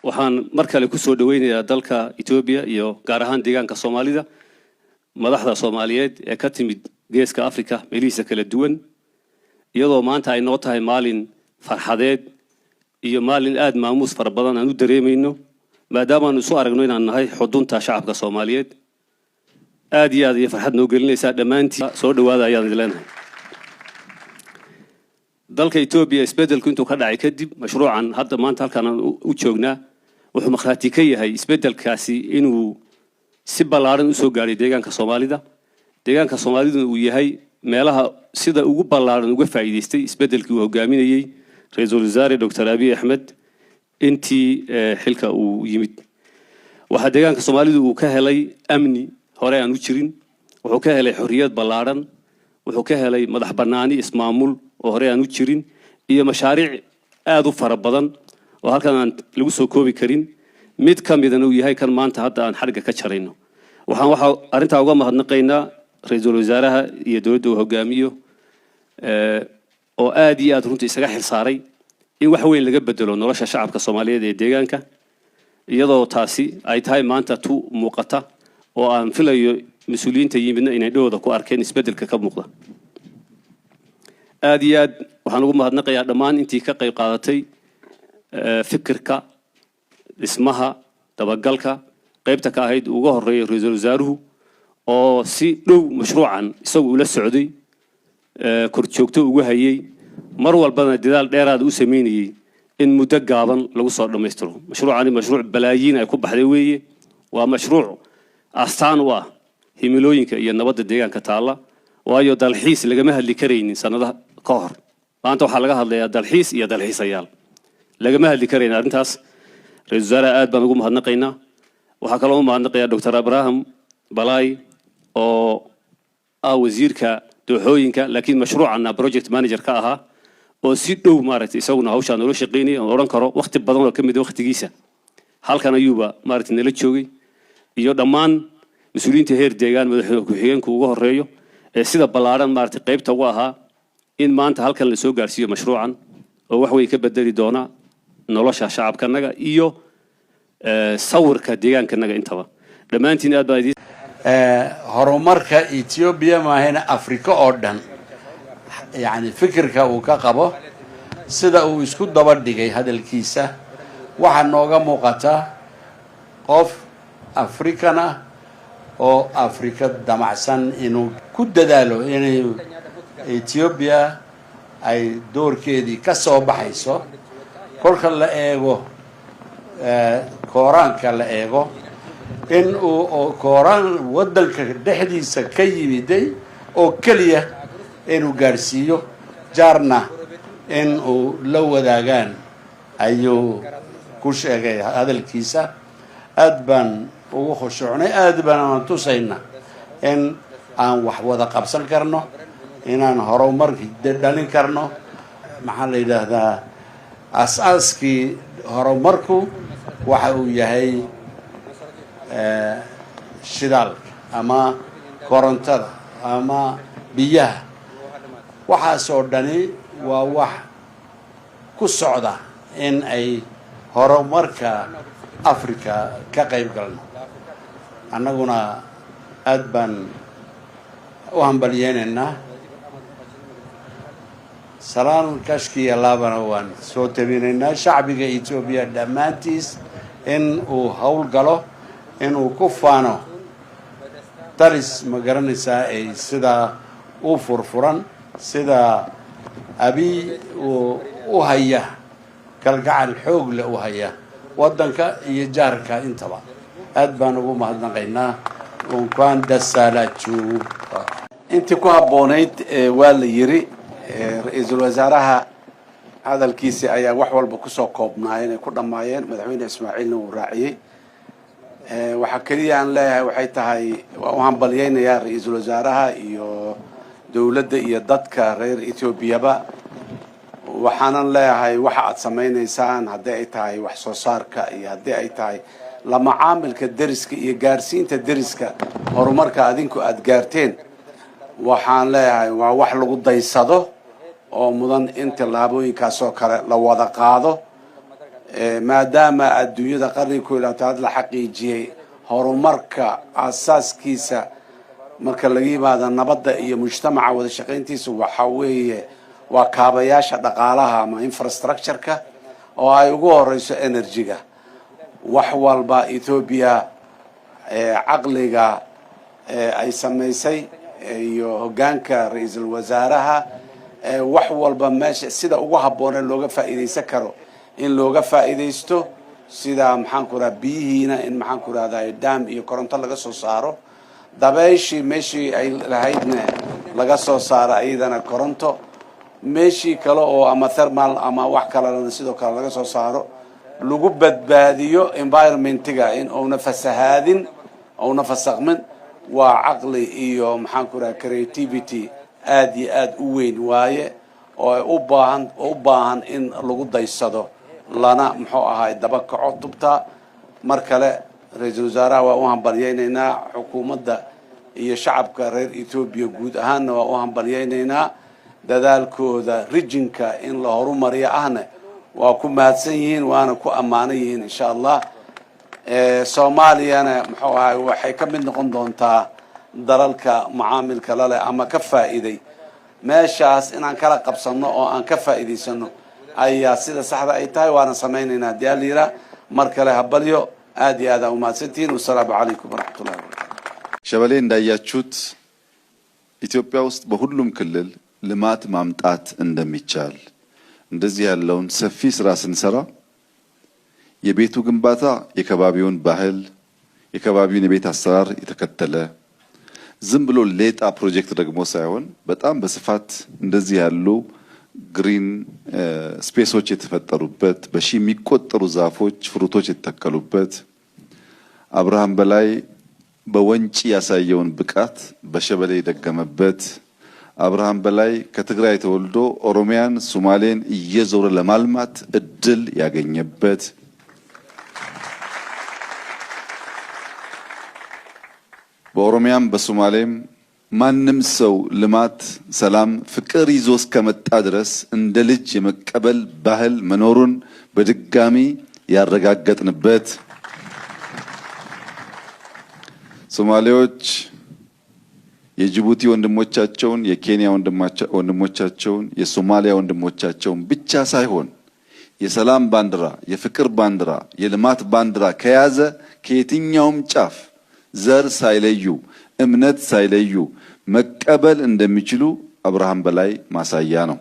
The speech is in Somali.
Waxaan mar kale ku soo dhoweynayaa dalka Etoobiya iyo gaar ahaan deegaanka Soomaalida madaxda Soomaaliyeed ee ka timid Geeska Africa meelihiisa kala duwan, iyadoo maanta ay noo tahay maalin farxadeed iyo maalin aada maamuus fara badan aan u dareemayno, maadaamaanu isu aragno inaan nahay xudunta shacabka Soomaaliyeed. Aad iyo aad ayay farxad noo gelinaysaa. Dhammaantiin soo dhawaada ayaan idin leenahay. Dalka Etoobiya isbeddelku intuu ka dhacay kadib, mashruucan hadda maanta halkaan aan u joognaa wuxuu markhaati ka yahay isbeddelkaasi inuu si ballaaran usoo gaadhay deegaanka Soomaalida, deegaanka Soomaaliduna uu yahay meelaha sida ugu ballaaran uga faa'iidaystay isbeddelkii uu hogaaminayey Ra-iisul Wasaare Doctor Abiy Axmed intii xilka uu yimid. Waxaa deegaanka Soomaalidu uu ka helay amni hore aan u jirin, wuxuu ka helay xorriyad ballaaran, wuxuu ka helay madax bannaani ismaamul oo hore aan u jirin, iyo mashaariic aada u fara badan oo halkan aan lagu soo koobi karin, mid ka midana uu yahay kan maanta hadda aan xadhigga ka jarayno. Waxaa arrintaa uga mahadnaqaynaa ra-iisul wasaaraha iyo dowladda uu hogaamiyo oo aad iyo aad runtii isaga xil saaray in wax weyn laga bedelo nolosha shacabka Soomaaliyeed ee deegaanka, iyadoo taasi ay tahay maanta tu muuqata oo aan filayo mas-uuliyiinta yimidna inay dhowda ku arkeen isbeddelka ka muuqda. Aad iyo aad waxaan ugu mahadnaqayaa dhammaan intii ka qayb qaadatay fikirka dhismaha, dabagalka qaybta ka ahayd, uga horeeya ra-iisul wasaaruhu oo si dhow mashruucan isagu ula socday, korjoogto ugu hayay, mar walbana dadaal dheeraada u sameynayey in muddo gaaban lagu soo dhammaystiro mashruucani. Mashruuc balaayiin ay ku baxday weeye. Waa mashruuc astaan u ah himilooyinka iyo nabadda deegaanka taalla, waayo dalxiis lagama hadli karaynin sanadaha ka hor. Maanta waxaa laga hadlayaa dalxiis iyo dalxiisayaal. Lagama hadli karayn arrintaas. Ra-isul wasaaraha aad baan ugu mahadnaqaynaa. Waxaa kaloo u mahadnaqayaa Doctor Abraham Balai oo ah wasiirka dooxooyinka, laakiin mashruucanna project manager ka ahaa, oo si dhow maaragtay isaguna hawshaa noola shaqaynayay, oon odhan karo waqti badan oo ka mid a waqtigiisa halkan ayuuba maaragtay nala joogay, iyo dhammaan mas-uuliyiinta heer deegaan, madaxweyne ku-xigeenku uga horeeyo, ee sida ballaaran maaragtay qaybta uga ahaa in maanta halkan la soo gaarsiiyo mashruucan oo wax weyn ka bedeli doona nolosha shacabkanaga iyo sawirka deegaankanaga intaba. Dhammaantiin aad baan idiin Horumarka Ethiopia maahayna Africa oo dhan, yacni fikirka uu ka qabo, sida uu isku daba dhigay hadalkiisa, waxaa nooga muuqata qof African ah oo Afrika damacsan inuu ku dadaalo inay Ethiopia ay doorkeedii ka soo baxayso. Kolka la eego kooraanka, la eego in uu kooraan waddanka dhexdiisa ka yimiday oo keliya inuu gaadhsiiyo, jaarna in uu la wadaagaan ayuu ku sheegay hadalkiisa. Aad baan ugu khushuucnay, aad baan tusayna in aan wax wada qabsan karno, inaan horumar dhalin karno. Maxaa la yidhaahdaa, as-aaskii horumarku waxa uu yahay shidaalka ama korontada ama biyaha. Waxaasoo dhani waa wax ku socda in ay horumarka Africa ka qayb galno. Annaguna aad baan u hambalyeynaynaa, salaan kashkiya laabana waan soo tabinaynaa shacbiga Etoobiya dhammaantiis in uu hawl galo, inuu ku faano talis, ma garanaysaa, ay sidaa u furfuran, sida Abiy uu u haya kalgacal xoog leh u haya waddanka iyo jaarka intaba. Aad baan ugu mahadnaqaynaa. እንኳን ደስ አላችሁ. Intii ku habboonayd waa la yiri. Ra-iisul wasaaraha hadalkiisii ayaa wax walba kusoo koobnaayeen, ay ku dhammaayeen. Madaxweyne Ismaaciilna wuu raaciyey. Waxaa keliya aan leeyahay waxay tahay, waan u hambalyeynayaa ra-iisul wasaaraha iyo dowladda iyo dadka reer Etoobiyaba. Waxaanan leeyahay, waxa aad samaynaysaan, haddii ay tahay wax soo saarka iyo haddii ay tahay la macaamilka deriska iyo gaarsiinta deriska horumarka adinku aada gaarteen, waxaan leeyahay waa wax lagu daysado oo mudan in tallaabooyinkaas oo kale la wada qaado. Maadaama adduunyada qarniga 21aad la xaqiijiyey horumarka aasaaskiisa, marka laga yimaado nabadda iyo mujtamaca wada shaqayntiisa, waxaa weeye waa kaabayaasha dhaqaalaha ama infrastructure-ka, oo ay ugu horeyso energy-ga. Wax walba Ethiopia caqliga ay samaysay iyo hoggaanka ra-iisul wasaaraha, wax walba meesha sida ugu habboone looga faa'iidaysan karo in looga faa'iidaysto, sida, maxaan ku raha, biyihiina in, maxaan ku rahday, dam iyo koronto laga soo saaro, dabayshii meeshii ay lahaydna laga soo saaro iyadana koronto, meeshii kale oo ama thermal ama wax kalena sidoo kale laga soo saaro, lagu badbaadiyo environment-iga in uuna fasahaadin, uuna fasaqmin. Waa caqli iyo, maxaan ku raha, creativity aada iyo aada u weyn waaye, oo ay u baahan in lagu daysado, lana, muxuu ahaay, daba kaco tubta. Mar kale ra-iisul wasaaraha waa u hambalyaynaynaa, xukuumadda iyo shacabka reer Ethiopia guud ahaanna waa u hambalyaynaynaa. Dadaalkooda region-ka in la horumariyo ahna waa ku mahadsan yihiin, waana ku ammaanan yihiin, insha Allah. Soomaaliyana, muxuu ahay, waxay ka mid noqon doontaa dalalka macaamilka laleh ama ka faa'iiday. Meeshaas inaan kala qabsanno oo aan ka faa'iidaysano ayaa sida saxda ay tahay, waana samaynaynaa hadii Alla yiraa. Mar kale hambalyo, aad iyo aad aa umahadsantihiin. Wasalaamu calaykum waraxmat ullahi wabarakatu. ሸበሌ እንዳያችሁት ኢትዮጵያ ውስጥ በሁሉም ክልል ልማት ማምጣት እንደሚቻል፣ እንደዚህ ያለውን ሰፊ ስራ ስንሰራ የቤቱ ግንባታ የከባቢውን ባህል፣ የከባቢውን የቤት አሰራር የተከተለ፣ ዝም ብሎ ሌጣ ፕሮጀክት ደግሞ ሳይሆን በጣም በስፋት እንደዚህ ያሉ green space ኦች የተፈጠሩበት፣ በሺህ የሚቆጠሩ ዛፎች፣ fruit ኦች የተተከሉበት፣ አብርሃም በላይ በወንጪ ያሳየውን ብቃት በሸበሌ የደገመበት፣ አብርሃም በላይ ከትግራይ ተወልዶ ኦሮሚያን፣ ሶማሌን እየዞረ ለማልማት እድል ያገኘበት፣ በኦሮሚያም በሶማሌም ማንም ሰው ልማት፣ ሰላም፣ ፍቅር ይዞ እስከመጣ ድረስ እንደ ልጅ የመቀበል ባህል መኖሩን በድጋሚ ያረጋገጥንበት፣ ሶማሌዎች የጅቡቲ ወንድሞቻቸውን፣ የኬንያ ወንድሞቻቸውን፣ የሶማሊያ ወንድሞቻቸውን ብቻ ሳይሆን የሰላም ባንዲራ፣ የፍቅር ባንዲራ፣ የልማት ባንዲራ ከያዘ ከየትኛውም ጫፍ ዘር ሳይለዩ፣ እምነት ሳይለዩ መቀበል እንደሚችሉ አብርሃም በላይ ማሳያ ነው።